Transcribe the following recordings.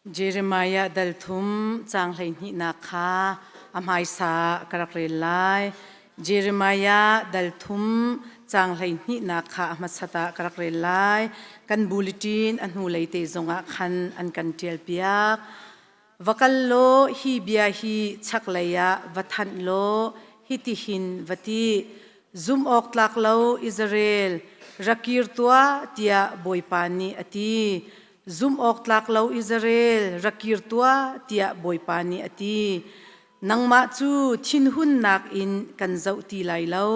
Jeremiah dal thum caang 12nak kha a hmaisa ka rak rel lai. Jeremiah dal thum caang 12nak kha a hmasat ah ka rak rel lai. Kan bulletin a hnulei te zongah khan an kan ṭialpiak. Va kal law hi bia hi chaklei ah va thanh law hitihin va ti. Zumh awk tlak lo Israel, ra kir tuah tiah Bawipa nih a ti. Zumh awk tlak lo Israel, ra kir tuah tiah Bawipa nih a ti. Nangmah cu thinhunnak in kan zoh ti lai lo.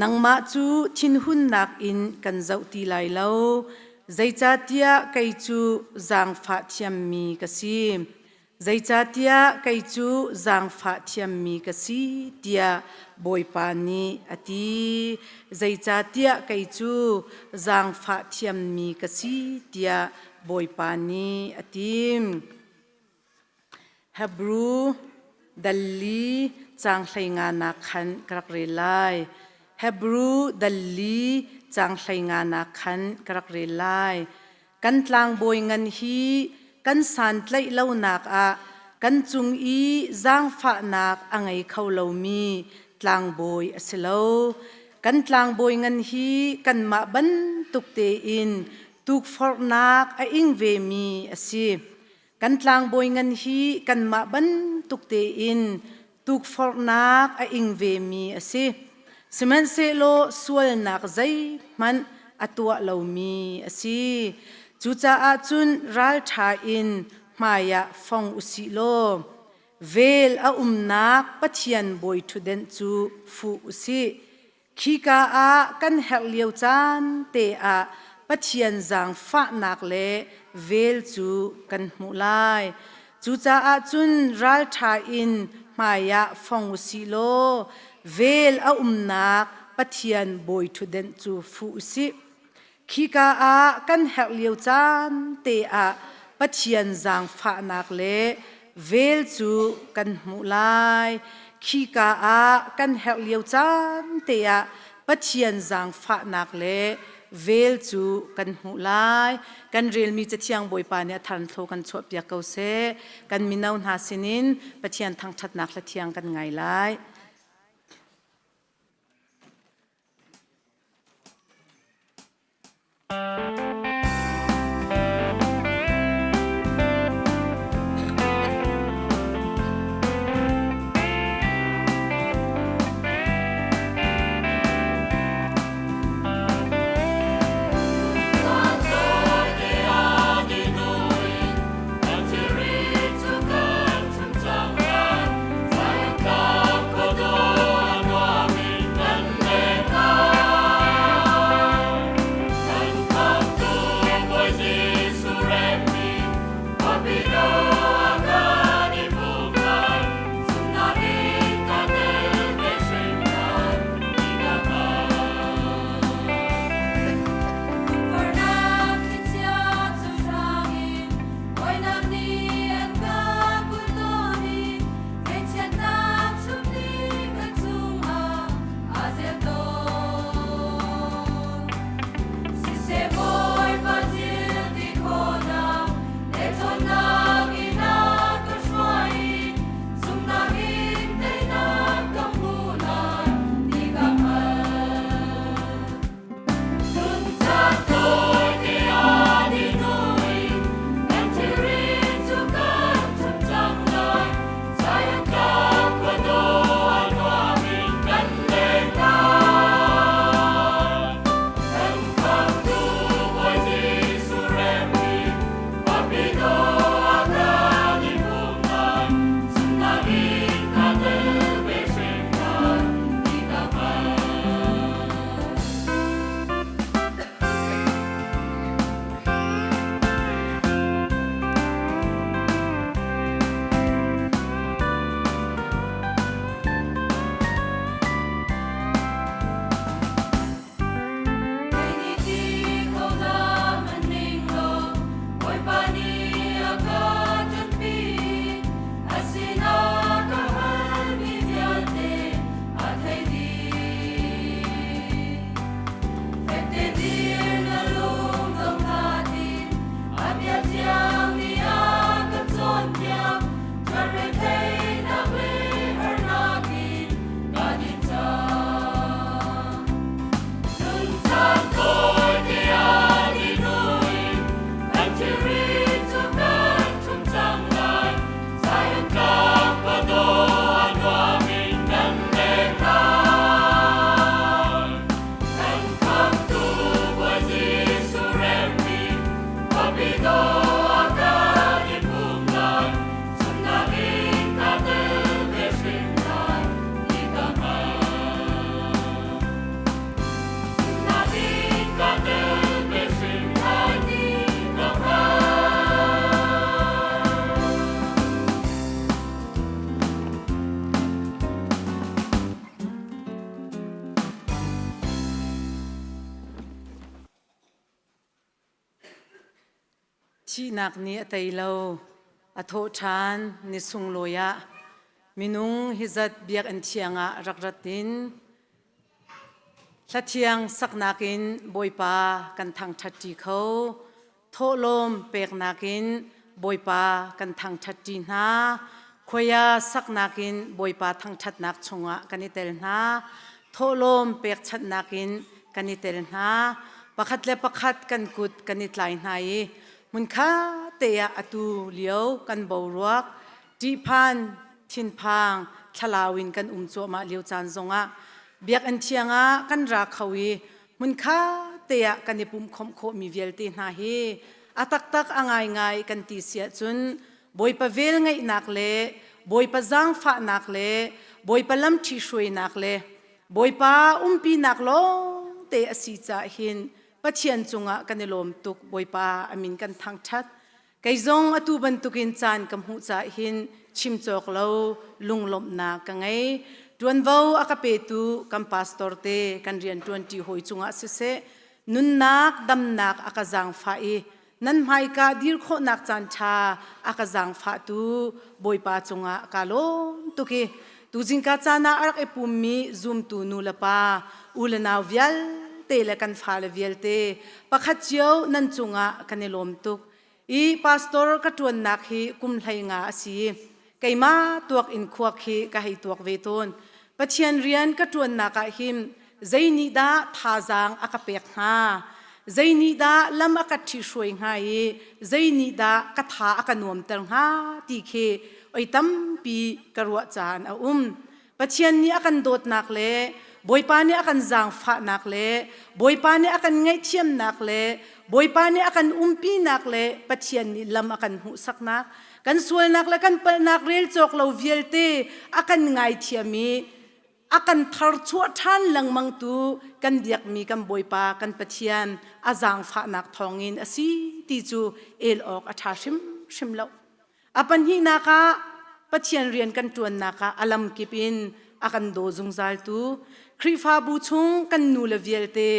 Nangmah cu thinhunnak in kan zoh ti lai lo. Zeicahtiah kei cu zaangfah thiammi ka si. Zeicahtiah kei cu zaangfah thiammi ka si tiah Bawipa nih a ti. Zeicahtiah kei cu zaangfah thiammi ka si tiah Bawipa nih a ti. Hebru dalli caang 15nak khan ka rak rel lai. Hebru dalli caang 15nak khan ka rak rel lai. Kan tlangbawi ngan hi kan santlaih lonak ah kan cung i zaangfahnak a ngei kho lomi tlangbawi a si lo. Kan tlangbawi ngan hi kanmah bantuk tein tukforhnak a ing vemi a si. Kan tlangbawi ngan hi kanmah bantuk tein tukforhnak a ing vemi a si. Sihmanhsehlaw sualnak zeihmanh a tuah lomi a si. Cucaah cun ralṭha in hmaiah fong u sih law vel a umnak Pathian bawiṭhutdenh cu fuh u sih. Khika ah kan herh lio caan te ah Pathian zaangfahnak le vel cu kan hmuh lai. Cucaah cun ralṭha in hmaiah fong u sih law vel a umnak Pathian bawiṭhutdenh cu fuh u sih. Khika ah kan herh lio caan te ah Pathian zaangfahnak le vel cu kan hmuh lai. Khika ah kan herh lio caan te ah Pathian zaangfahnak le vel cu kan hmuh lai. Kan relmi Cathiang Bawipa nih a tharnthlo kan chuahpiak ko seh. Kan mino hna sinin Pathian thangṭhatnak hla thiang kan ngai lai. Thihnak nih a tei lo. A thawh ṭhan ni sunglawi ah minung hi zat biakinn thiang ah rak rat in hlathiang saknak in Bawipa kan thangṭhat ṭi kho. Thawhlawm peknak in Bawipa kan thangṭhat ṭi hna. Khuaia saknak in Bawipa thangṭhatnak chungah kan i tel hna. Thawhlawm pekchanhnak in kan i tel hna. Pakhat le pakhat kan kut kan i tlai hna i hmunkhat te ah atu lio kan boruak ṭihphan thinphang thlalau in kan um cuahmah lio caan zongah biakinn thiang ah kan ra kho i hmunkhat te ah kan i pumhkhawmh khawhmi vialte hna hi a taktak a ngaingai kan ti si ahcun Bawipa vel ngeihnak le Bawipa zaangfahnak le Bawipa lamṭhi hruainak le Bawipa umpinak lawngte a si caah hin Pathian cungah kan i lawm tuk. Bawipa a min kan thangṭhat. Kei zong atu bantukin caan ka hmuh caah hin chim cawk lo lunglawmhnak ka ngei. Ṭuanvo a ka petu kan pastor te kan rian ṭuanṭi hawi cungah siseh, nunnak damnak a ka zaangfah i nan hmaika dir khawhnak caan ṭha a ka zaangfahtu Bawipa cungah kaa lawm tuk i tuzingka caan ah a rak i pummi zumtu nu le pa u le nau vialte le kan fale vialte pakhat cio nan cungah kan i lawm tuk i pastor ka ṭuannak hi kum 15 a si. Keimah tuak in khuak hi ka hei tuak ve tawn. Pathian rian ka ṭuannak ah hin zei nih dah thazaang a ka pek hnga? Zei nih dah lam a ka ṭhihruai hnga i zei nih dah ka tha a ka nuamter hnga ti khi oi tampi ka ruah caan a um. Pathian nih a kan dawtnak le Bawipa nih a kan zaangfahnak le Bawipa nih a kan ngaihthiamnak le Bawipa nih a kan umpinak le Pathian nih lam a kan hmuhsaknak kan sualnak le kan palhnak rel cawk lo vialte a kan ngaithiam i a kan tharchuah ṭhan lengmang tu kan biakmi kan Bawipa kan Pathian a zaangfahnak thawngin a si ti cu el awk a ṭha hrimhrim lo. A pahnihnak ah Pathian rian kan ṭuannak ah a lamkip in a kan daw zungzaltu Khrihfabu chung kan nu le vialte,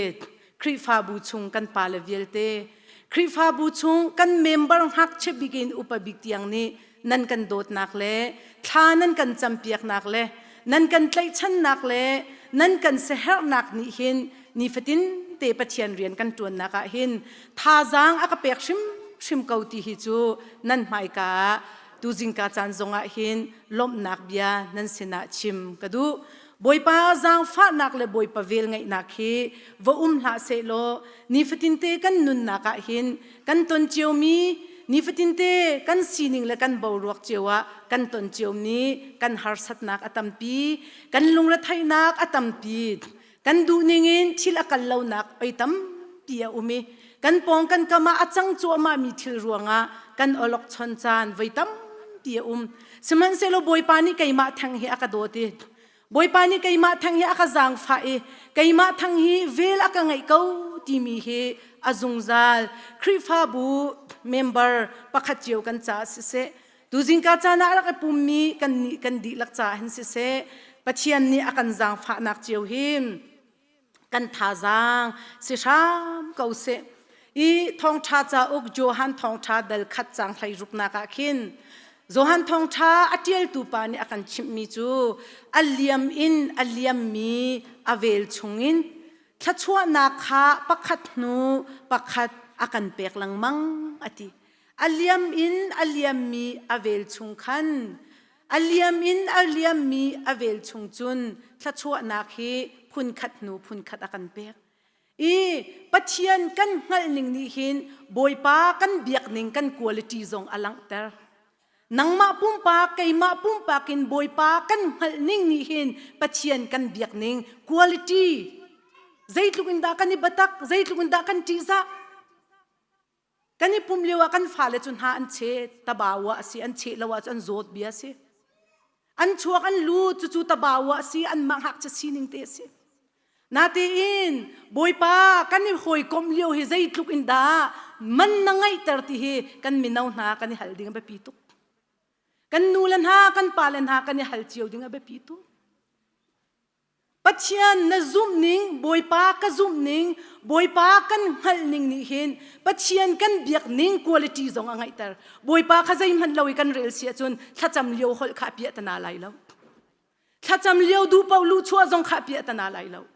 Khrihfabu chung kan pa le vialte, Khrihfabu chung kan member ngakchia bik in upa bik tiang nih nan kan dawtnak le thla nan kan campiaknak le nan kan tlaihchannak le nan kan siaherhnak nih hin nifatin te Pathian rian kan ṭuannak ah hin thazaang a ka pek hrimhrim ko ti hi cu nan hmaika ah tuzingka caan zongah hin lawmhnak bia nan sinah chim ka duh. Bawipa zaangfahnak le Bawipa vel ngeihnak hi va um hlah sehlaw nifatinte kan nunnak ah hin kan ton ciomi nifatinte kan sining le kan boruak cio ah kan ton ciomi kan harsatnak a tampi kan lungretheihnak a tampi kan duh ningin thil a kal lonak oi tampi a um i kan pawng kan kam ah a cang cuahmah mi thil ruangah kan olokchon caan voi tampi a um. Sihmanhsehlaw Bawipa nih keimah theng hi a ka dawt i Bawipa nih keimah theng hi a ka zaangfah i keimah theng hi vel a ka ngeih ko timi hi a zungzal Khrihfabu member pakhat cio kan caah siseh tuzingka caan ah a rak i pummi kan nih kan dihlak caah hin siseh Pathian nih a kan zaangfahnak cio hi kan thazaang si hram ko seh. I thawngṭha cauk Johan thawngṭha dal khat cang hlei ruknak ah khin Johan thawngṭha a ṭialtu pa nih a kan chimhmi cu a liam in a liammi a vel chungin thluachuahnak kha pakhat hnu pakhat a kan pek lengmang a ti. A liam in a liammi a vel chung khan a liam in a liammi a vel chung cun thluachuahnak hi phunkhat hnu phunkhat a kan pek. I Pathian kan hngalh ning nih hin Bawipa kan biak ning kan quality zong a langhter. Nangmah pumpak, keimah pumpak in Bawipa kan hngalh ning nih hin Pathian kan biak ning quality zeitluk in dah kan i batak, zeitluk in dah kan ṭihzah. Kan i pum lio ah kan fale cu hna an che tabawa a si, an cheh lo ahcun an zawt bia a si. An chuak an lut cucu tabawa a si, anmah ngakchia sining te a si. Natein Bawipa kan i hawikomh lio hi zeitluk in dah man na ngeihter ti hi kan mino hna kan i hal ding a biapi tuk. Kan nu le hna, kan pa le hna kan i hal cio ding a biapi tuk. Pathian na zumh ning, Bawipa ka zumh ning, Bawipa kan hngalh ning nih hin Pathian kan biak ning quality zong a ngeihter. Bawipa kha zeihmanh lo i kan rel si ahcun thlacam lio holh kha a piah tana lai lo. Thlacam lio duh paoh luhchuah zong kha a piah tana lai lo.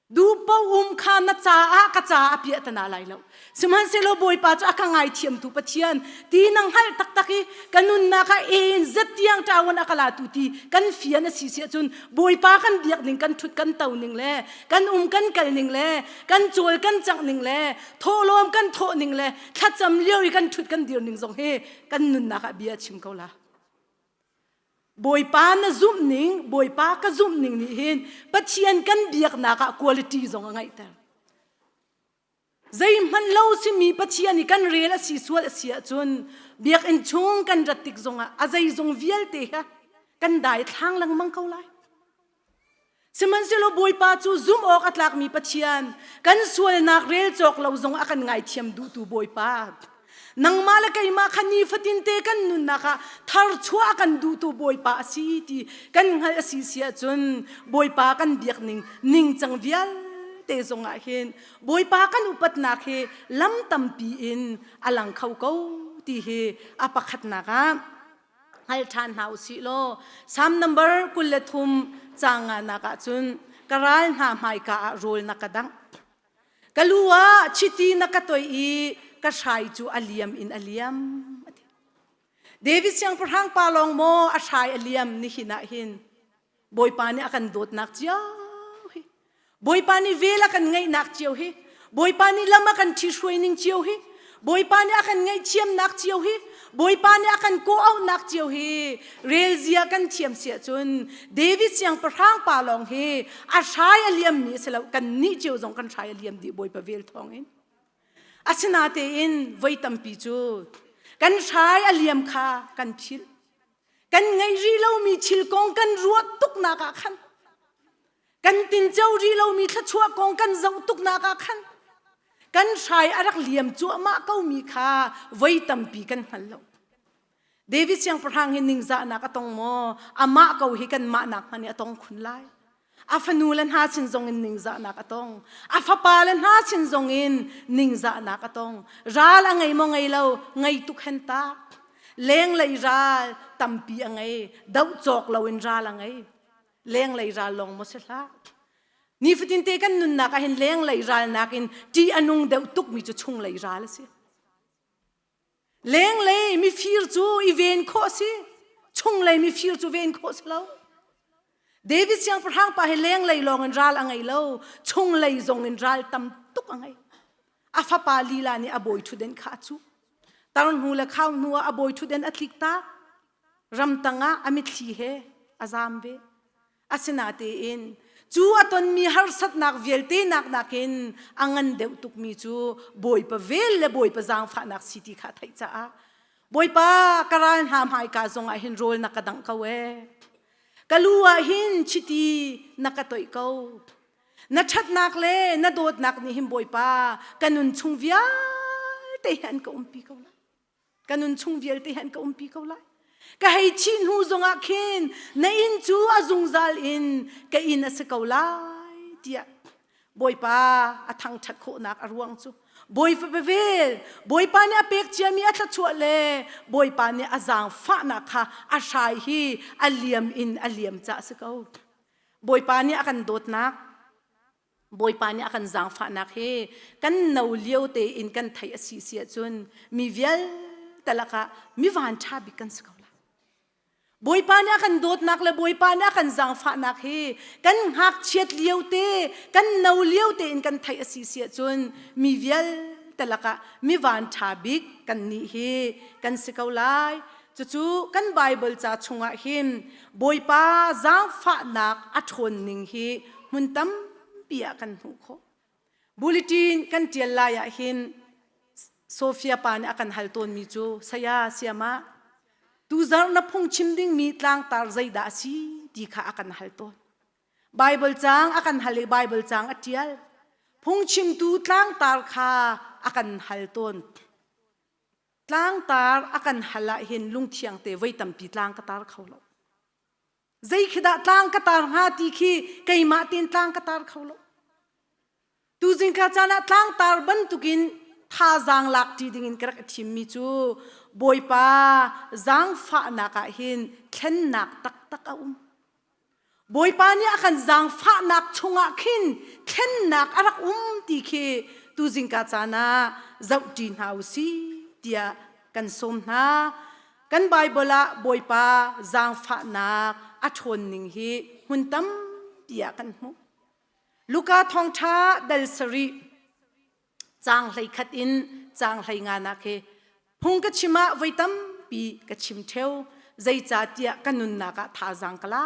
Duh paoh um kha na caah ka caah a piah tana lai lo. Sihmanhsehlaw Bawipa cu a ka ngaithiamtu Pathian ti na hngalh taktak i ka nunnak ah A in Z tiang ṭawan a ka latu ti kan fian a si si ahcun Bawipa kan biak ning kan ṭhut kan to ning le kan um kan kal ning le kan cawl kan cangh ning le thawhlawm kan thawh ning le thlacam lio i kan ṭhut kan dir ning zong hi kan nunnak ah bia chim ko la. Bawipa na zumh ning, Bawipa ka zumh ning nih hin Pathian kan biaknak ah quality zong a ngeihter. Zeihmanh lo simi Pathian i kan rel a si sual a si ahcun biakinn chung kan rat tik zongah a zeizong vialte kha kan dai thlang lengmang ko lai. Sihmanhsehlaw Bawipa cu zumh awk a tlakmi Pathian, kan sualnak rel cawk lo zong a kan ngaithiam duhtu Bawipa. Nangmah le keimah kha nifatinte kan nunnak ah tharchuah a kan duhtu Bawipa a si ti kan hngalh a si si ahcun Bawipa kan biak ning ningcang vialte zong ah hin Bawipa kan upatnak hi lam tampi in a lang kho ko ti hi a pakhatnak ah hngal ṭhan hna u sih law Salm number 23 caang nganak ah cun ka ral hna hmaika ah rawl na ka dangh. Ka lu ah chiti na ka toih i ka hrai cu a liam in a liam. David siangpahrang pa lawng maw a hrai a liam nihin ah hin Bawipa nih a kan dawtnak cio hi Bawipa nih vel a kan ngeihnak cio hi Bawipa nih lam a kan ṭhihruai ning cio hi Bawipa nih a kan ngaihthiamnak cio hi Bawipa nih a kan kawhauhnak cio hi relzia kan thiam si ahcun David siangpahrang pa lawng hi a hrai a liammi a si lo kan nih cio zong kan hrai a liam dih Bawipa vel thawngin asinatein voi tampi cu kan hrai a liam kha kan philh Kan ngeih rih lomi thil kong kan ruah tuknak ah khan kan tinco rih lomi thluachuah kong kan zoh tuknak ah khan kan hrai a rak liam cuahmah komi kha voi tampi kan hngal lo. David siangpahrang hi ningzahnak a tong maw? Amah ko hi kanmah nak hmanh i a tong khun lai. A fanu le hna sin zong in ningzahnak a tong. A fapa le hna sin zong in ningzahnak a tong. Ral a ngei maw ngei lo, ngei tuk hen tak. Lenglei ral tampi a ngei, doh cawk loin ral a ngei. Lenglei ral lawng maw si hlah. Nifatin te kan nunnak ah hin lenglei ral nakin ṭih a nung deuh tukmi cu chunglei ral a si. Lenglei mifir cu i ven khawh a si. Chunglei mifir cu ven khawh a si lo. David siangpahrang pa hi lenglei lawng in ral a ngei lo, chunglei zong in ral tam tuk a ngei. A fapa lila nih a bawi ṭhutden kha a cuh. Tar hnu le khau hnu ah a bawi ṭhutden a tlik tak. Ramtang ah a mitthli he a zam ve. Asinatein cu a tonmi harsatnak vialte nak nakin a ngan deuh tukmi cu Bawipa vel le Bawipa zaangfahnak si ti kha a theih caah Bawipa ka ral hna hmaika zongah hin rawl na ka dangh ko ee. Ka lu ah hin chiti na ka toih ko. Na ṭhatnak le na dawtnak nih hin Bawipa ka nun chung vialte hi an ka umpi ko lai. Ka nun chung vialte hi an ka umpi ko lai. Ka hei thih hnu zongah khin na inn cu a zungzal in ka inn a si ko lai tiah Bawipa a thangṭhat khawhnak a ruang cu Bawipa vel Bawipa nih a pek ciami a thluachuah le Bawipa nih a zaangfahnak kha a hrai hi a liam in a liam caah a si ko. Bawipa nih a kan dawtnak Bawipa nih a kan zaangfahnak hi kan no lio tein kan theih a si si ahcun mi vialte lakah mi van ṭha bik kan si ko lai. Bawipa nih a kan dawtnak le Bawipa nih a kan zaangfahnak hi kan ngakchiat lio te, kan no lio tein kan theih a si si ahcun mi vialte lakah mi van ṭha bik kan nih hi kan si ko lai. Cucu kan Baibal ca chungah hin Bawipa zaangfahnak a ṭhawn ning hi hmun tampi ah kan hmuh khawh. Bulletin kan ṭial lai ah hin Sofia pa nih a kan hal tawnmi cu saya siama tuzarh na phungchim dingmi tlangtar zeidah a si ti kha a kan hal tawn. Baibal caang a kan hal i Baibal caang a ṭial. Phungchimtu tlangtar kha a kan hal tawn. Tlangtar a kan hal ah hin lungthiang te voi tampi tlang ka tar kho lo. Zei khi dah tlang ka tar hnga ti khi keimah tein tlang ka tar kho lo. Tuzing ka caan ah tlangtar bantukin thazaang lak ṭi dingin ka rak i thimmi cu Bawipa zaangfahnak ah hin thlennak taktak a um. Bawipa nih a kan zaangfahnak chungah khin thlennak a rak um ti khi tuzing ka caan ah zohṭi hna u sih tiah kan sawm hna. Kan Baibal ah Bawipa zaangfahnak a ṭhawn ning hi hmun tampi ah kan hmuh. Luka thawngṭha dal sarih caang 11 in caang 15 nak hi phung ka chim ah voi tampi ka chim ṭheo zeicahtiah ka nunnak ah thazaang ka la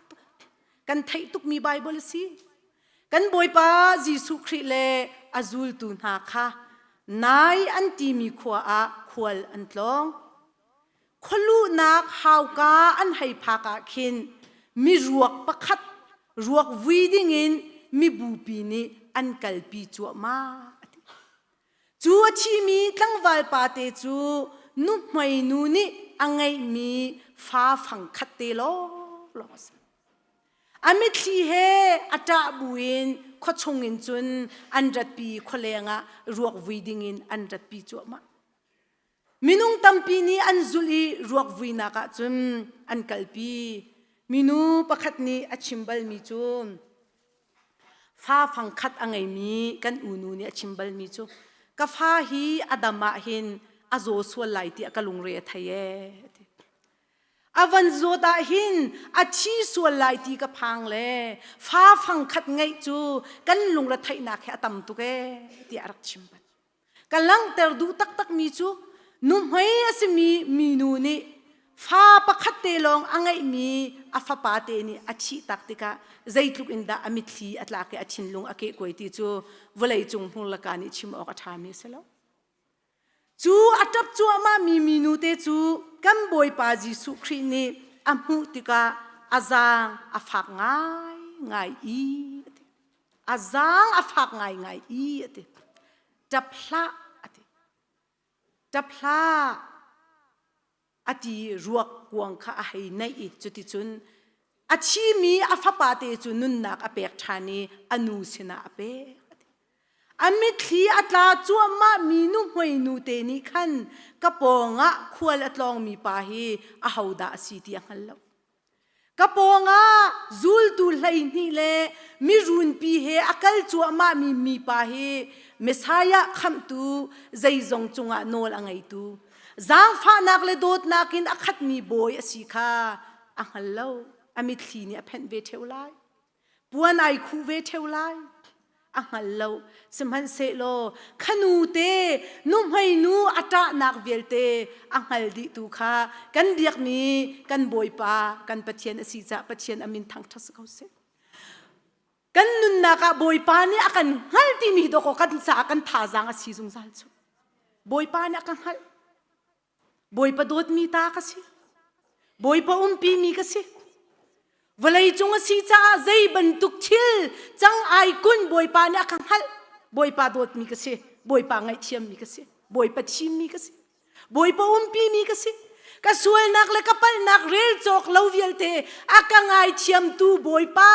tuk. Kan theih tukmi Baibal a si. Kan Bawipa Jesuh Khrih le a zultu hna kha nai an timi khua ah khual an tlawng. Khualuhnak hauka an hei phak ah khin miruak pakhat ruak vui dingin mibupi nih an kalpi cuahmah a ti. Cu a thimi tlangval pate cu nuhmeinu nih a ngeihmi fa fangkhat te lawnglawng a si. A mitthli he a ṭah buin khuachung in cun an ratpi khualeng ah ruak vui dingin an ratpi cuahmah. Minung tampi nih an zulh i ruak vuinak ah cun an kalpi. Minu pakhat nih a chim balmi cu fa fangkhat a ngeimi kan unu nih a chim balmi cu ka fa hi a dam ah hin a zaw sual lai tiah ka lungre a thei ee. A van zawt ah hin a thi sual lai ti ka phang le fa fangkhat ngeih cu kan lungre theihnak hi a tam tuk ee tiah a rak chim bal. Ka langhter duh taktakmi cu nuhmei a simi minu nih fa pakhat te lawng a ngeihmi a fapa te nih a thih tak tikah zeitluk in dah a mitthli a tlak i a thinlung a kehkuai ti cu vawleicung hmurlaka nih chim awk a ṭhami a si lo. Cu a ṭap cuahmahmi minu te cu kan Bawipa Jesuh Khrih nih a hmuh tikah a zaang a fak ngaingai i a ti. A zaang a fak ngaingai i a ti. Ṭap hlah a ti. Ṭap hlah a ti ruak kuang kha a hei naih i cuticun a thimi a fapa te cu nunnak a pek ṭhan i a nu sinah a pek. A mitthli a tla cuahmah mi nuhmei nu te nih khan ka pawngah khual a tlawngmi pa hi ahodah a si ti a hngal lo. Ka pawngah zultu 12 le mirunpi he a kal cuahmahmi mipa hi Messiah khamhtu zeizong cungah nawl a ngeitu zaangfahnak le dawtnak in a khatmi bawi a si kha a hngal lo. A mitthli nih a phenh ve ṭheo lai. Puan ai khuh ve ṭheo lai. A hngal lo. Sihmanhsehlaw khanu te nuhmeinu a ṭahnak vialte a hngal dihtu kha kan biakmi kan Bawipa kan Pathian a si caah Pathian a min thangṭhat si ko seh. Kan nunnak ah Bawipa nih a kan hngalh timi dawkaw kan caah kan thazaang a si zungzal cu. Bawipa nih a ka hngalh. Bawipa dawtmi ta ka si. Bawipa umpimi ka si. Vawlei cung a si caah zei bantuk thil cang ai kun Bawipa nih a ka hngalh. Bawipa dawtmi ka si. Bawipa ngaihthiammi ka si. Bawipa thimmi ka si. Bawipa umpimi ka si. Ka sualnak le ka palhnak rel cawk lo vialte a ka ngaithiamtu Bawipa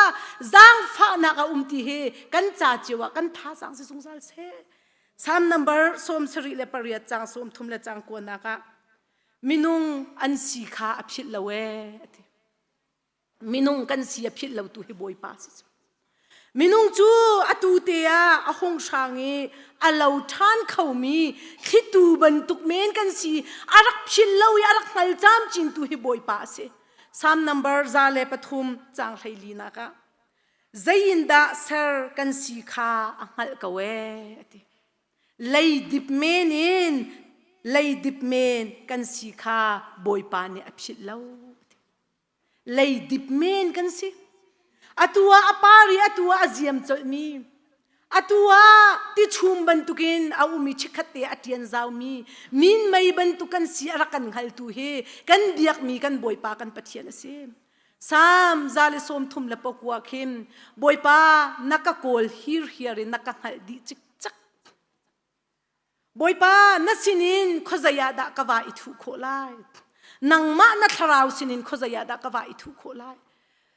zaangfahnak a um ti hi kan ca cio ah kan thazaang si zungzal seh. Psalm number 78 caang 30 le caang kuanak ah minung an si kha a philh lo ee a ti. Minung kan si a philh lo tu hi Bawipa si cu. Minung cu atu te ah a hung hrang i a lo ṭhan khomi thlitu bantuk men kan si a rak philh lo i a rak hngal camcin tu hi Bawipa a si. Psalm number 103 caang 14 nak ah zei in dah ser kan si kha a hngalh ko ee a ti. Leidip men in leidip men kan si kha Bawipa nih a philh lo. Leidip men kan si. Atu ah a par i atu ah a ziam colhmi atu ah tichum bantukin a um i chikkhat te a ṭian zaumi minmei bantuk kan si a rak kan hngaltu hi kan biakmi kan Bawipa kan Pathian a si. Salm 139 khin Bawipa na ka kawl hirhiar in na ka hngalh dih cikcek. Bawipa na sinin khuazei ah dah ka va i thuh khawh lai? Nangmah na thlarau sinin khuazei ah dah ka va i thuh khawh lai?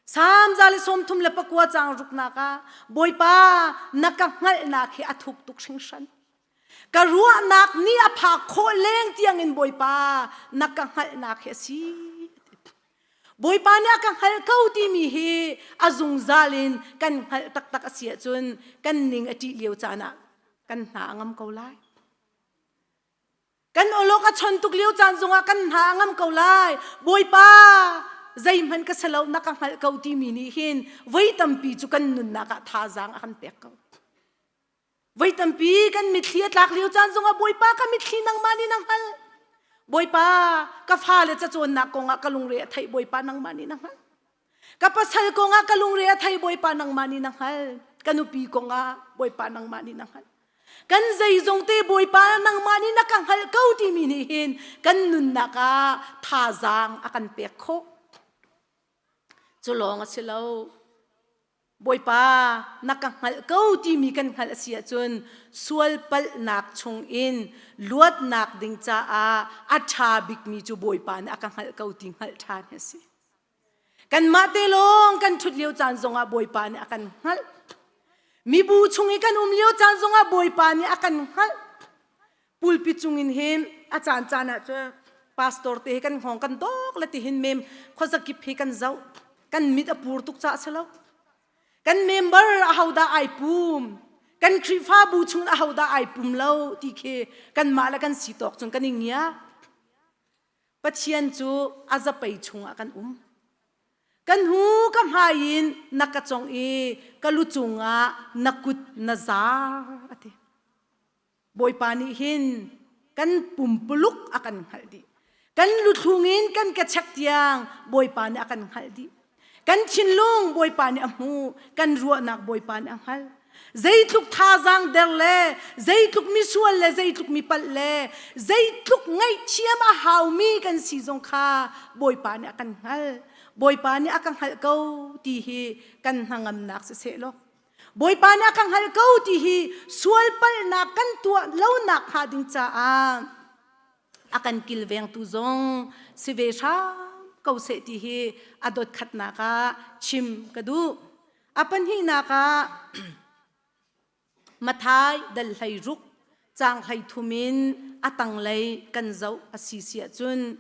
Salm 139 caang ruknak ah Bawipa na ka hngalhnak hi a thuk tuk hringhran. Ka ruahnak nih a phak khawh leng tiangin Bawipa na ka hngalhnak hi a si. Bawipa nih a ka hngalh ko timi hi a zungzal in kan hngalh taktak a si ahcun kan ning a ṭih lio caan ah kan hna a ngam ko lai. Kan awlok a chon tuk lio caan zongah kan hna a ngam ko lai. Bawipa, zeihmanh ka si lo na ka hngalh ko timi nih hin voi tampi cu kan nunnak ah thazaang a kan pek ko. Voi tampi kan mitthli a tlak lio caan zongah Bawipa ka mitthli nangmah nih na hngalh. Bawipa, ka fale cacawnnak kongah ka lungre a theih Bawipa nangmah nih na hngalh. Ka pasal kongah ka lungre a thei Bawipa nangmah nih na hngal. Ka nupi kongah Bawipa nangmah nih na hngal. Kan zeizong te Bawipa nangmah nih na ka hngalh ko timi nih hin kan nunnak ah thazaang a kan pek khawh. Cu lawng a si lo. Bawipa na ka hngalh ko timi kan hngalh a si ahcun sual palhnak chungin luatnak ding caah a ṭha bikmi cu Bawipa nih a ka hngalh ko ti hngalh ṭhan hi a si. Kanmah te lawng kan ṭhut lio caan zongah Bawipa nih a kan hngalh. Mibu chung i kan um lio caan zongah Bawipa nih a kan hngalh. Pulpit cungin hin a caan caan ah cun pastor te hi kan hngawng kan dawk le tihin mem khuazakip hi kan zoh. Kan mit a pur tuk caah si lo. Kan member ahodah ai pum? Kan Khrihfabu chung ahodah ai pum lo ti khi kanmah le kan si tawk cun kan i ngia. Pathian cu a zapei chungah kan um. Kan hu ka hmai in na ka cong i ka lu cungah na kut na zar a ti. Bawipa nih hin kan pumpuluk a kan hngalh dih. Kan luthlung in kan ka chek tiang Bawipa nih a kan hngalh dih. Kan thinlung Bawipa nih a hmuh, kan ruahnak Bawipa nih a hngalh. Zeitluk thazaang der le zeitluk misual le zeitluk mi palh le zeitluk ngaihthiam a haumi kan si zong kha Bawipa nih a kan hngalh. Bawipa nih a ka hngalh ko ti hi kan hnangamnak siseh law Bawipa nih a ka hngalh ko ti hi sual palhnak kan tuah lonak hnga ding caah a kan kilvengtu zong si ve hram ko seh ti hi a dot khatnak ah chim ka duh. A pahnihnak ah Mathai dal hlei ruk caang hlei thum in a tanglei kan zoh a si si ahcun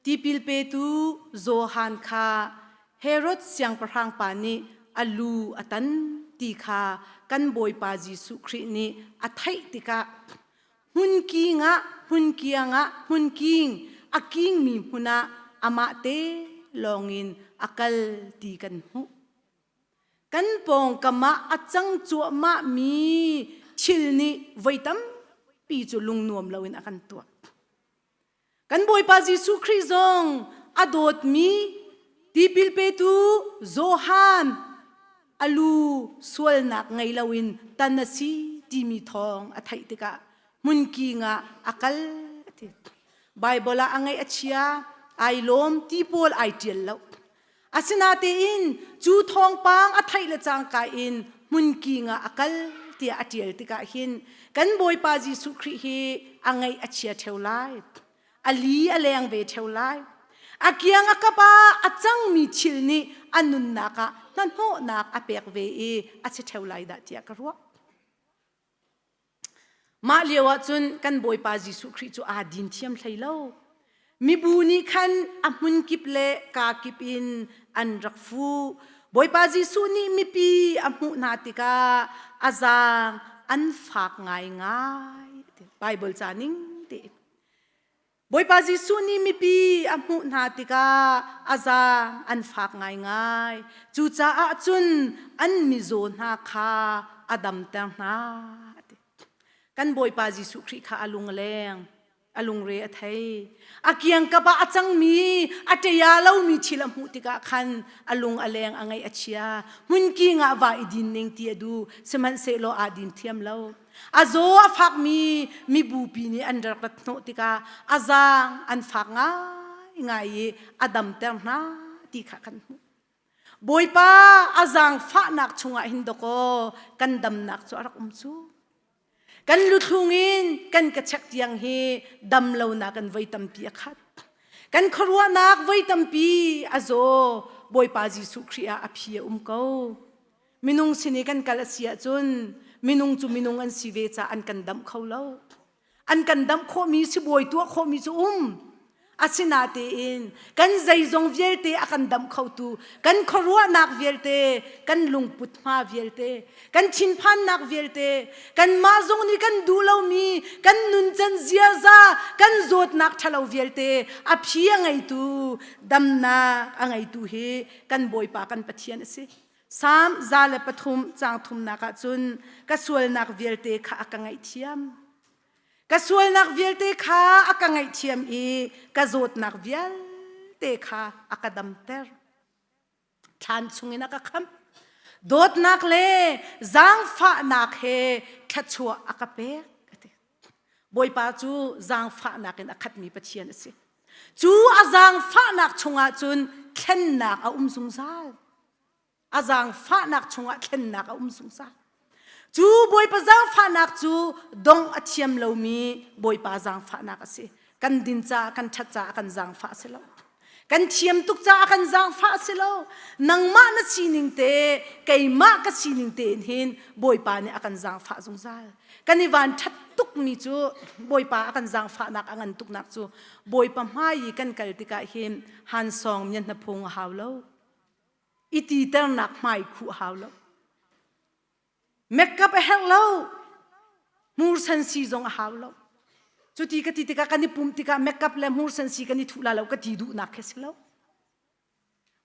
tipil petu Johan kha Herod siangpahrang pa nih a lu a tan ti kha kan Bawipa Jesuh Khrih nih a theih tikah Hmunking ah hmunkiang ah hmunking a kingmi hmun ah amah te lawngin a kal ti kan hmuh. Kan pawngkam ah a cang cuahmahmi thil nih voi tampi cu lungnuam loin a kan tuah. Kan Bawipa Jesuh Khrih zong a dawtmi tipil petu Johan a lu sualnak ngei loin tan a si timi thawng a theih tikah hmunking ah a kal a ti. Bible ah a ngaih a chia, ai lawm ti pawl ai ṭial lo. Asinatein cu thawngpang a theih le cangka in hmunking ah a kal tiah a ṭial tikah hin kan Bawipa Jesuh Khrih hi a ngaih a chia ṭheo lai. A li a leng ve ṭheo lai. A kiang a kap ah a cangmi thil nih a nunnak ah hnahnawhnak a pek ve i a si ṭheo lai dah tiah ka ruah. Mah lio ah cun kan Bawipa Jesuh Khrih cu aa din thiam hlei lo. Mibu nih khan a hmun kip le kaa kip in an rak fuh. Bawipa Jesuh nih mipi a hmuh hna tikah a zaang an fak ngaingai. Bible ca ning tein. Bawipa Jesuh nih mipi a hmuh hna tikah a zaang an fak ngaingai. Cucaah cun an mizaw hna kha a damter hna. Kan Bawipa Jesuh Khrih kha a lung a leng, a lungre a thei. A kiangkap ah a cangmi, a ṭea lomi thil a hmuh tikah khan a lung a leng, a ngaih a chia. Hmunking ah va i din ning ti a duh, sihmanhsehlaw aa din thiam lo. A zaw a fakmi mibupi nih an rak rat hnawh tikah a zaang an fak ngaingai i a damter hna ti kha kan hmuh. Bawipa a zaangfahnak chungah hin dawkaw kan damnak cu a rak um cu. Kan luthlung in kan ka chek tiang hi dam lonak in voi tampi a khat. Kan khuaruahnak voi tampi a zaw. Bawipa Jesuh Khrih ah a phi a um ko. Minung sin i kan kal a si ahcun minung cu minung an si ve caah an kan damh kho lo. An kan damh khawhmi sibawi tuah khawhmi cu um. Asinatein kan zeizong vialte a kan damh khotu, kan khuaruahnak vialte, kan lungput hma vialte, kan thinphannak vialte, kanmah zong nih kan duh lomi kan nuncan ziaza, kan zawtnak ṭhalo vialte a phi a ngeitu, damnak a ngeitu hi kan Bawipa kan Pathian a si. Salm 103 caang thumnak ah cun ka sualnak vialte kha a ka ngaihthiam. Ka sualnak vialte kha a ka ngaihthiam i ka zawtnak vialte kha a ka damter. Thlan chungin a ka khamh. Dawtnak le zaangfahnak he thluachuah a ka pek. Bawipa cu zaangfahnak in a khatmi Pathian a si. Cu a zaangfahnak chungah cun thlennak a um zungzal. A zaangfahnak chungah thlennak a um zungzal. Cu Bawipa zaangfahnak cu dongh a thiam lomi Bawipa zaangfahnak a si. Kan din caah kan ṭhat caah kan zaangfah a si lo. Kan thiam tuk caah kan zaangfah a si lo. Nangmah na sining te, keimah ka sining te in hin Bawipa nih a kan zaangfah zungzal. Kan i van ṭhat tukmi cu Bawipa a kan zaangfahnak a ngan tuknak cu Bawipa hmai i kan kal tikah hin hansawng mian hnaphung a hau lo. I titernak hmai khuh hau lo. Makeup a herh lo. Hmursen si zong a hau lo. Cuti ka ti tikah kan i pumh tikah makeup le hmursen si kan i thuh la lo ka ti duhnak khi si lo.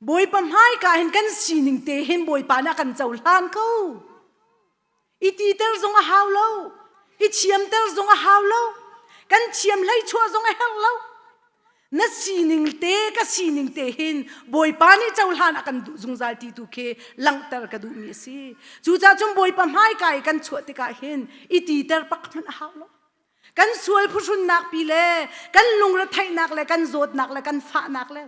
Bawipa hmaika hin kan sining te hin Bawipa nih a kan cohlan ko. I titer zong a hau lo. I thiamter zong a hau lo. Kan thiam hlei chuah zong a herh lo. Na sining te ka sining te hin Bawipa nih cohlan a kan duh zungzal ti tu khi langhter ka duhmi a si. Cucaah cun Bawipa hmaika i kan chuah tikah hin i titer pak hmanh a hau lo. Kan sual phuhrunnak pi le kan lungretheihnak le kan zawtnak le kan fahnak le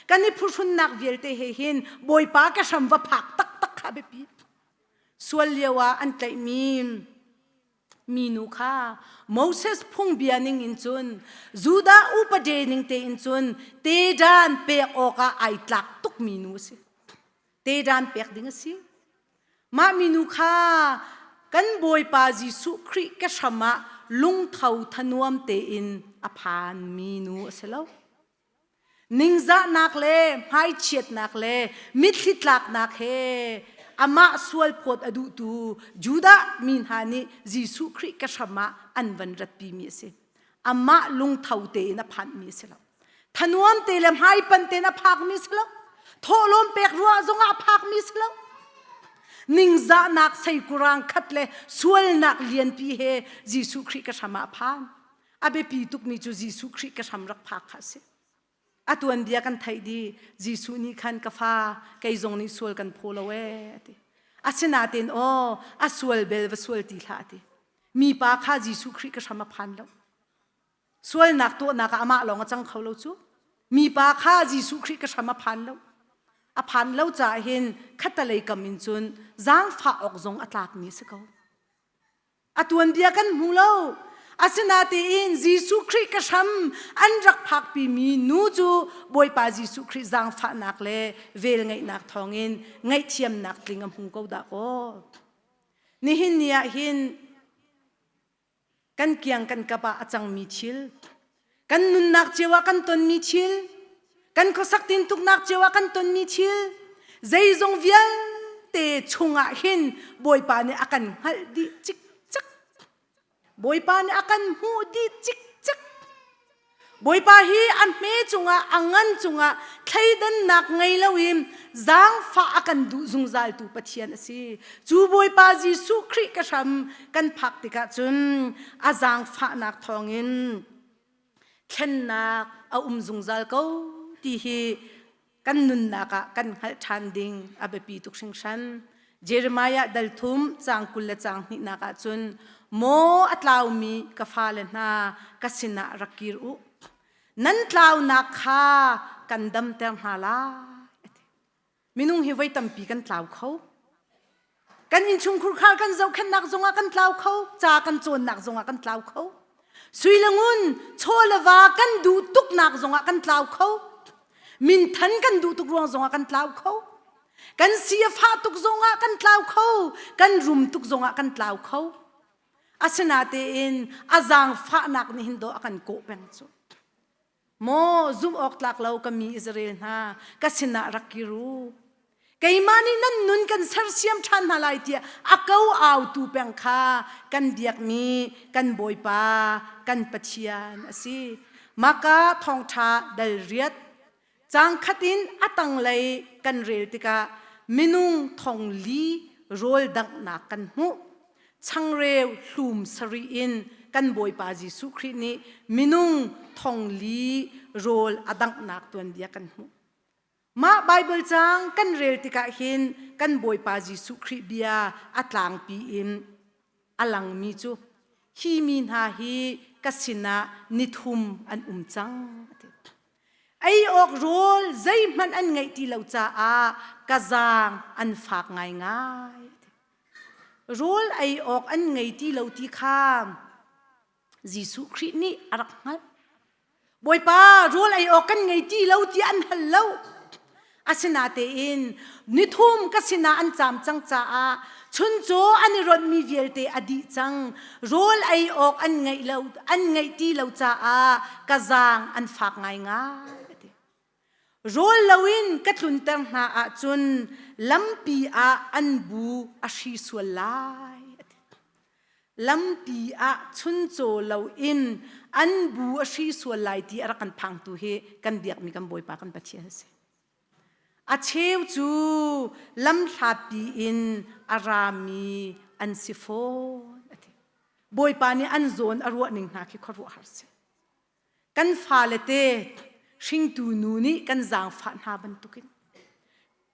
kan i phuhrunnak vialte he hin Bawipa ka hram va phak taktak kha biapi. Sual lio ah an tlaihmi minu kha Moses phungbia ning in cun Judah upade ning tein cun tedan pek awkah ai tlak tukmi nu a si. Tedan pek ding a si. Mah minu kha kan Bawipa Jesuh Khrih ke hram ah lungtho thanuam tein a phanmi nu a si lo. Ningzahnak le hmaichiatnak le mitthli tlaknak he amah sualphawt a duhtu Judah mi hna nih Jesuh Khrih ka hram ah an van ratpimi a si. Amah lungtho tein a phanhmi a si lo. Thanuam te le hmaipan tein a phakmi a si lo. Thawhlawm pek ruah zongah a phakmi a si lo. Ningzahnak seikurang khat le sualnak lianpi he Jesuh Khrih ka hram ah a phan. A biapi tukmi cu Jesuh Khrih ka hram rak phak kha a si. A tuanbia kan theih dih. Jesuh nih khan ka fa kei zong nih sual kan phaw lo ee a ti. Asinain aw a sual bel va sual ti hlah a ti. Mipa kha Jesuh Khrih ka hram a phan lo. Sualnak tuahnak ah amah lawng a cang kho lo cu. Mipa kha Jesuh Khrih ka hram a phan lo. A phan lo caah hin khattalei kam in cun zaangfah awk zong a tlakmi a si ko. A tuanbia kan hmu lo. Asinatein Jesuh Khrih ka hram an rak phakpimi nu cu Bawipa Jesuh Khrih zaangfahnak le velngeihnak thawngin ngaihthiamnak tling a hmu ko dah kaw. Nihin ni ah hin kan kiang kan kap ah a cangmi thil Kan nunnak cio ah kan tonmi thil, kan khuasak tintuknak cio ah kan tonmi thil, zeizong vialte chungah hin Bawipa nih a kan hngalh dih cikcek. Bawipa nih a kan hmuh dih cikcek. Bawipa hi a hme cungah, a ngan cungah thleidannak ngei loin zaangfah a kan duh zungzaltu Pathian a si. Cu Bawipa Jesuh Khrih ka hram kan phak tikah cun a zaangfahnak thawngin thlennak a um zungzal ko ti hi kan nunnak ah kan hngalh ṭhan ding a biapi tuk hringhran. Jeremiah dal thum caang 20 le caang hnihnak ah cun maw a tlaumi ka fale hna ka sinah rak kir u nan tlaunak kha kan damter hna lai Minung hi voi tampi kan tlau kho. Kan innchungkhur khar kan zohkhenhnak zongah kan tlau kho, ca kan cawnnak zongah kan tlau kho. Sui le ngun, chaw le va kan duh tuknak zongah kan tlau kho. Minthan kan duh tuk ruang zongah kan tlau kho. Kan si a fah tuk zongah kan tlau kho. Kan rum tuk zongah kan tlau kho. Asinatein a zaangfahnak nih hin dawh a kan kawh peng cu. Maw zumh awk tlak lo ka mi Israel hna, ka sinah rak kir u. Keimah nih nan nun kan sersiam ṭhan hna lai tiah a ko autu peng kha kan biakmi kan Bawipa kan Pathian a si. Maka thawngṭha dal riat caang khat in a tanglei kan rel tikah minung thong li rawl danghnak kan hmuh. Changreu hlum sarih in kan Bawipa Jesuh Khrih nih minung thong li rawl a danghnak tuanbia kan hmuh. Mah Baibal caang kan rel tikah hin kan Bawipa Jesuh Khrih bia a tlangpi in a langmi cu hi mi hna hi ka sinah nithum an um cang. Ei awk rawl zeihmanh an ngeih ti lo caah ka zaang an fak ngaingai. Rawl ei awk an ngei ti lo ti kha Jesuh Khrih nih a rak hngalh. Bawipa rawl ei awk kan ngei ti lo tiah an hal lo. Asinatein nithum ka sinah an caam cang caah chuncaw an i ronhmi vialte a dih cang. Rawl ei awk an ngeih lo an ngeih ti lo caah ka zaang an fak ngaingai. Rawl loin ka tlunter hna ahcun lampi ah an bu a hri sual lai. A ti. Lampi ah chuncaw loin an bu a hri sual lai ti a rak kan phangtu hi kan biakmi kan Bawipa kan Pathian a si. A cheu cu lamhlatpi in a rami an si fawn a ti. Bawipa nih an zawn a ruah ning hna khi khuaruahhar si. Kan fale te hringtu nu nih kan zaangfah hna bantukin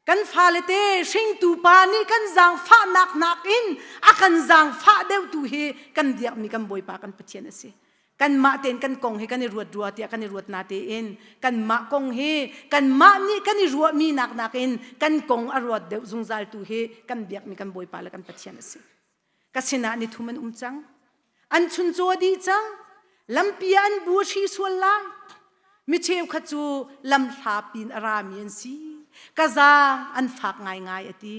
kan fale te hringtu pa nih kan zaangfahnak nakin a kan zaangfah deuhtu hi kan biakmi kan Bawipa kan Pathian a si. Kanmah tein kan kong hi kan i ruat rua tiah kan i ruat na tein kanmah kong hi kanmah nih kan i ruahmi nak nakin kan kong a ruat deuh zungzal tu hi kan biakmi kan Bawipa le kan Pathian a si. Ka sinah ni thum an um cang. An chuncaw dih cang. Lampi ah an bu a hri sual lai. Mi cheukhat cu lamhla pin a rami an si. Ka zaang an fak ngaingai a ti.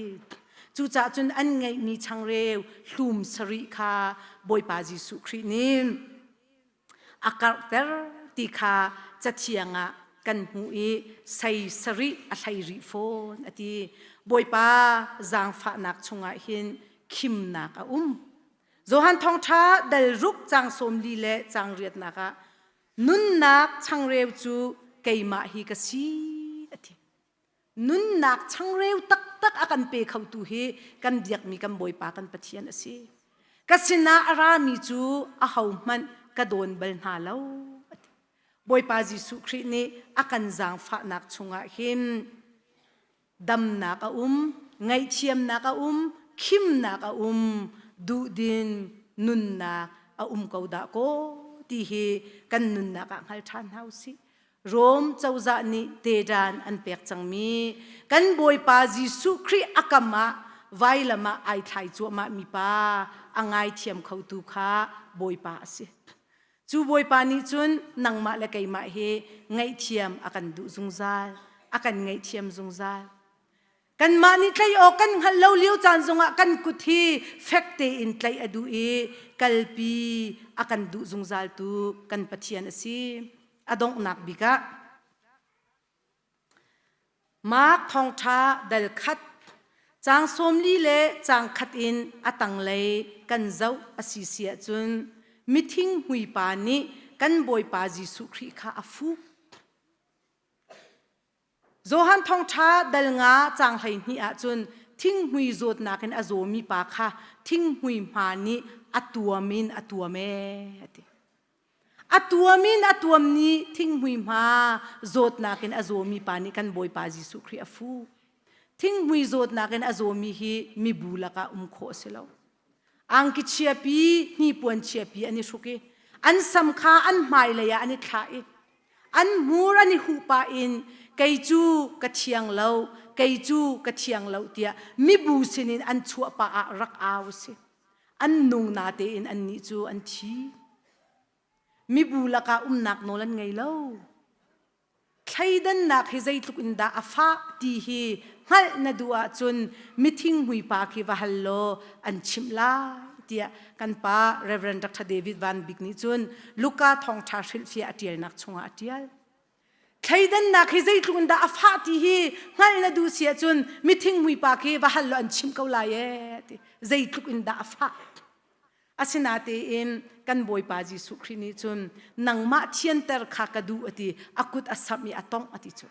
Cucaah cun an ngeihmi changreu hlum sarih kha Bawipa Jesuh Khrih nih a karhter ti kha Cathiang ah kan hmuh i sei sarih a hlei rih fawn a ti. Bawipa zaangfahnak chungah hin khimnak a um. Johan Thawngṭha dal ruk caang 40 le caang riatnak ah nunnak changreu cu keimah hi ka si a ti. Nunnak changreu taktak a kan pe khotu hi kan biakmi kan Bawipa kan Pathian a si. Ka sinah a rami cu ahohmanh ka dawn bal hna lo. Bawipa Jesuh Khrih nih a kan zaangfahnak chungah hin damnak a um, ngaihthiamnak a um, khimnak a um, duhdin nunnak a um ko dah kaw ti hi kan nunnak ah hngal ṭhan hna u sih. Rom cozah nih tedan an pek cangmi kan Bawipa Jesuh Khrih a kam ah vailam ah ai thlai cuahmah mi pa a ngaithiam khotu kha Bawipa a si. Cu Bawipa nih cun nangmah le keimah hi ngaihthiam a kan duh zungzal, a kan ngaihthiam zungzal. Kanmah nih tlaih awk kan hngalh lo lio caan zongah kan kut hi fek tein tlaih a duh i kalpi a kan duh zungzaltu kan Pathian a si. A donghnak bik ah Mark thawngṭha dal khat caang 40 le caang khat in a tanglei kan zoh a si si ahcun mithing hmuipa nih kan Bawipa Jesuh Khrih kha a fuh. Johan thawngṭha dal nga caang 12 ahcun thinghmui zawtnak in a zawmi pa kha thinghmui hma nih a tuam in a tuam ee a ti. A tuam in a tuam nih thinghmui hma zawtnak in a zawmi pa nih kan Bawipa Jesuh Khrih a fuh. Thinghmui zawtnak in a zawmi hi mibu lakah um khawh a si lo. Angki chiapi, hnipuan chiapi an i hruk i an sam kha an hmailei ah an i thlah i An hmur an i huh pah in kei cu ka thiang lo, kei cu ka thiang lo tiah mibu sinin an chuah pah ah rak au a si. An nung na tein annih cu an thi. Mibu lakah umnak nawl an ngei lo. Thleidannak hi zeitluk in dah a fah ti hi hngalh na duh ahcun mithing hmuipa khi va hal law an chimh lai tiah kan pa Reverend Dr. David Van Bik nih cun Luka thawngṭha hrilhfiah a ṭialnak chungah a ṭial. Thleidannak hi zeitluk in dah a fah ti hi hngalh na duh si ahcun mithing hmuipa khi va hal law an chimh ko lai ee ti zeitluk in dah a fah. Asinatein kan Bawipa Jesuh Khrih nih cun nangmah thianter kha ka duh a ti a kut a samh i a tongh a ti cu.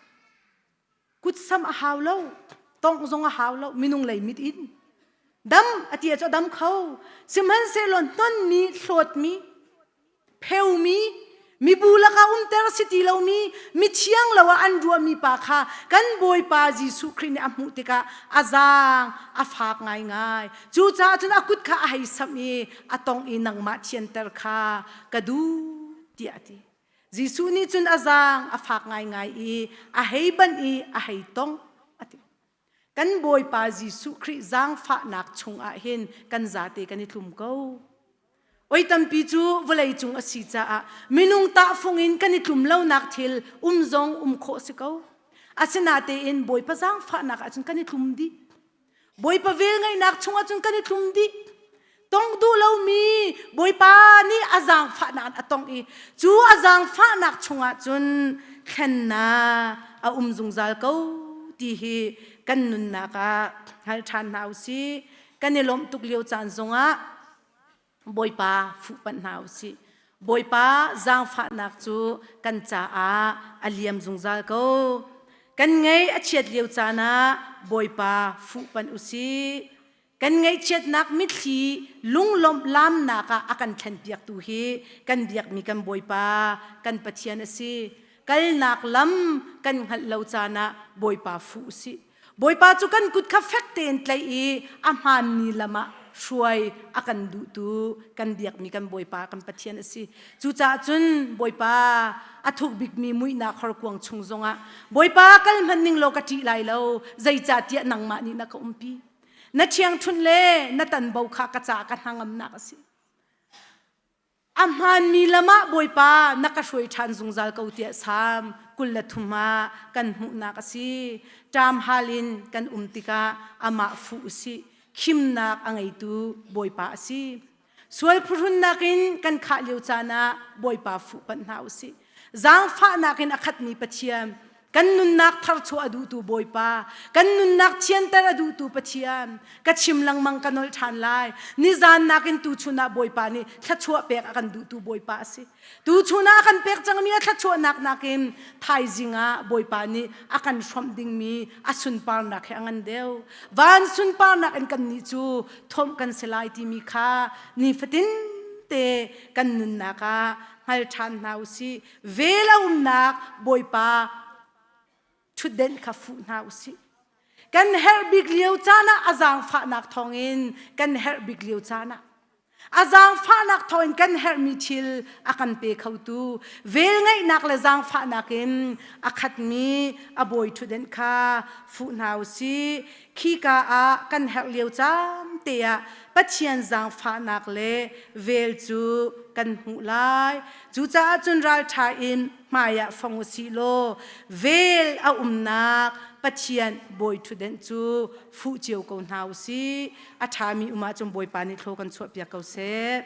Kut samh a hau lo, tongh zong a hau lo, minung lei mit in. Dam a ti cu a dam kho. Sihmanhsehlaw hnonmi, hlawtmi, pheumi, mibu lakah umter si ti lomi, mithiang lo ah an ruahmi pa kha kan Bawipa Jesuh Khrih nih a hmuh tikah a zaang a fak ngaingai. Cucaah cun a kut kha a hei samh i a tongh i nangmah thianter kha ka duh tiah a ti. Jesuh nih cun a zaang a fak ngaingai i a hei banh i a hei tongh a ti. Kan Bawipa Jesuh Khrih zaangfahnak chungah hin kan zate kan i tlum ko. Oi tampi cu vawlei cung a si caah minung tahfung in kan i tlum lonak thil um zong um khawh si ko. Asinatein Bawipa zaangfahnak ahcun kan i tlum dih. Bawipa velngeihnak chungah cun kan i tlum dih. Tong duh lomi Bawipa nih a zaangfahnak in a tong i cu a zaangfahnak chungah cun thlennak a um zungzal ko ti hi kan nunnak ah hngal ṭhan hna u sih. Kan i lawmh tuk lio caan zongah Bawipa fuhpanh hna u sih. Bawipa zaangfahnak cu kan caah a liam zungzal ko. Kan ngaih a chiat lio caan ah Bawipa fuhpanh u sih. Kan ngaihchiatnak mitthli lunglawmh laamnak ah a kan thlenpiaktu hi kan biakmi kan Bawipa kan Pathian a si. Kalnak lam kan hngalh lo caan ah Bawipa fuh u sih. Bawipa cu kan kut kha fek tein tlaih i a hmaanmi lam ah hruai a kan duhtu kan biakmi kan Bawipa kan Pathian a si. Cucaah cun Bawipa a thuk bikmi muihnak horkuang chung zongah Bawipa kal hmanh ning law ka ṭih lai lo zeicahtiah nangmah nih na ka umpi. Na ṭhiangṭhunh le na tanbo kha ka caah ka hnangamnak a si. A hmaanmi lam ah Bawipa na ka hruai ṭhan zungzal ko tiah Salm 23 ah kan hmuhnak a si. Ṭam hal in kan um tikah amah fuh u sih. Khimnak a ngeitu Bawipa a si. Sual phuhrunnak in kan khah lio caan ah Bawipa fuh panh hna u sih. Zaangfahnak in a khatmi Pathian, kan nunnak tharchuah a duhtu Bawipa, kan nunnak thianter a duhtu Pathian, ka chim lengmang ka nolh ṭhan lai. Nizan nakin tuchun ah Bawipa nih thluachuah pek a kan duhtu Bawipa a si. Tuchun ah a kan pek cangmi a thluachuahnak nakin thaizing ah Bawipa nih a kan hrawmh dingmi a sunparnak hi a ngan deuh. Van sunparnak in kannih cu thawmh kan si lai timi kha nifatin te kan nunnak ah hngal ṭhan hna u sih. Vel a umnak Bawipa ṭhutdenh kha fuh hna u sih. Kan herh bik lio caan ah a zaangfahnak thawngin kan herh bik lio caan ah a zaangfahnak thawngin kan herhmi thil a kan pe khotu velngeihnak le zaangfahnak in a khatmi a bawi ṭhutdenh kha fuh hna u sih. Khika ah kan herh lio caan te ah Pathian zaangfahnak le vel cu kan hmuh lai. Cucaah cun ralṭha in hmaiah fong u sih law vel a umnak Pathian bawi ṭhutdenh cu fuh cio ko hna u sih. A ṭhami um ahcun Bawipa nih thlaw kan chuahpiak ko seh.